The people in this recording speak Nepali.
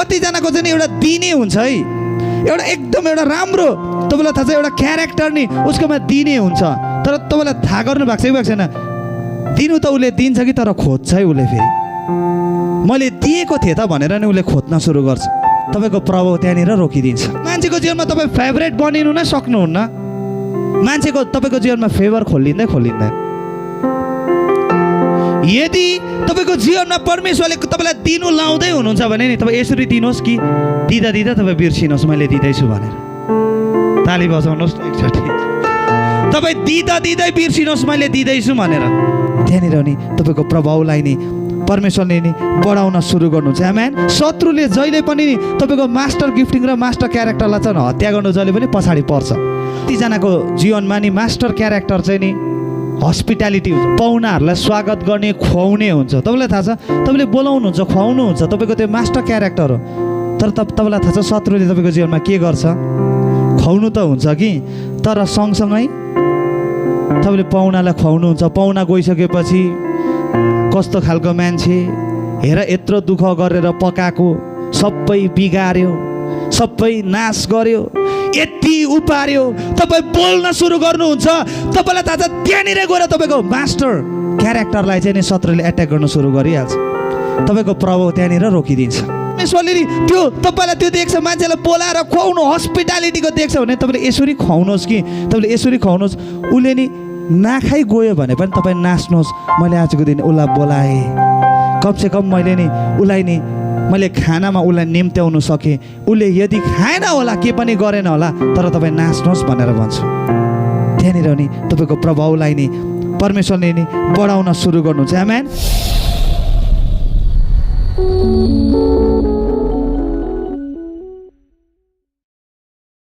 कतिजनाको चाहिँ नि एउटा दिने हुन्छ है, एउटा एकदम एउटा राम्रो तपाईँलाई थाहा छ एउटा क्यारेक्टर नि उसकोमा दिने हुन्छ, तर तपाईँलाई थाहा गर्नु भएको छ कि भएको छैन, दिनु त उसले दिन्छ कि तर खोज्छ है उसले। फेरि मैले दिएको थिएँ त भनेर नि उसले खोज्न सुरु गर्छ, तपाईँको प्रभाव त्यहाँनिर रोकिदिन्छ। मान्छेको जीवनमा तपाईँ फेभरेट बनिनु नै सक्नुहुन्न, मान्छेको तपाईँको जीवनमा फेभर खोलिँदै खोलिँदैन। यदि तपाईँको जीवनमा परमेश्वरले तपाईँलाई दिनु लाउँदै हुनुहुन्छ भने नि तपाईँ यसरी दिनुहोस् कि दिँदा दिँदा तपाईँ बिर्सिनुहोस् मैले दिँदैछु भनेर। ताली बजाउनुहोस् न एकचोटि। तपाईँ दिँदा दिँदै बिर्सिनुहोस् मैले दिँदैछु भनेर, त्यहाँनिर नि तपाईँको प्रभावलाई नि परमेश्वरले नि बढाउन सुरु गर्नुहुन्छ। आमेन। शत्रुले जहिले पनि तपाईँको मास्टर गिफ्टिङ र मास्टर क्यारेक्टरलाई चाहिँ हत्या गर्नु जहिले पनि पछाडि पर्छ। कतिजनाको जीवनमा नि मास्टर क्यारेक्टर चाहिँ नि हस्पिटालिटी हुन्छ, पाहुनाहरूलाई स्वागत गर्ने खुवाउने हुन्छ। तपाईँलाई थाहा छ, तपाईँले बोलाउनुहुन्छ खुवाउनुहुन्छ, तपाईँको त्यो मास्टर क्यारेक्टर हो। तर तपाईँलाई थाहा छ शत्रुले तपाईँको जीवनमा के गर्छ, खुवाउनु त हुन्छ कि तर सँगसँगै तपाईँले पाहुनालाई खुवाउनुहुन्छ। पाहुना गइसकेपछि कस्तो खालको मान्छे हेर, यत्रो दुःख गरेर पकाएको सबै बिगार्यो, सबै नाश गर्यो, यति उपार्यो, तपाईँ बोल्न सुरु गर्नुहुन्छ। तपाईँलाई थाहा छ त्यहाँनिर गएर तपाईँको मास्टर क्यारेक्टरलाई चाहिँ नि शत्रुले एट्याक गर्न सुरु गरिहाल्छ, तपाईँको प्रभाव त्यहाँनिर रोकिदिन्छ। परमेश्वरले नि त्यो तपाईँलाई त्यो देख्छ, मान्छेलाई बोलाएर खुवाउनु हस्पिटालिटीको देख्छ भने तपाईँले यसरी खुवाउनुहोस् कि तपाईँले यसरी खुवाउनुहोस्। उसले नि नाखाइ गयो भने पनि तपाईँ नाच्नुहोस्, मैले आजको दिन उसलाई बोलाएँ, कमसेकम मैले नि उसलाई नि मैले खानामा उसलाई निम्त्याउनु सकेँ, उसले यदि खाएन होला के पनि गरेन होला तर तपाईँ नाच्नुहोस् भनेर भन्छु। त्यहाँनिर नि तपाईँको प्रभावलाई नि परमेश्वरले नि बढाउन सुरु गर्नुहुन्छ। आमेन।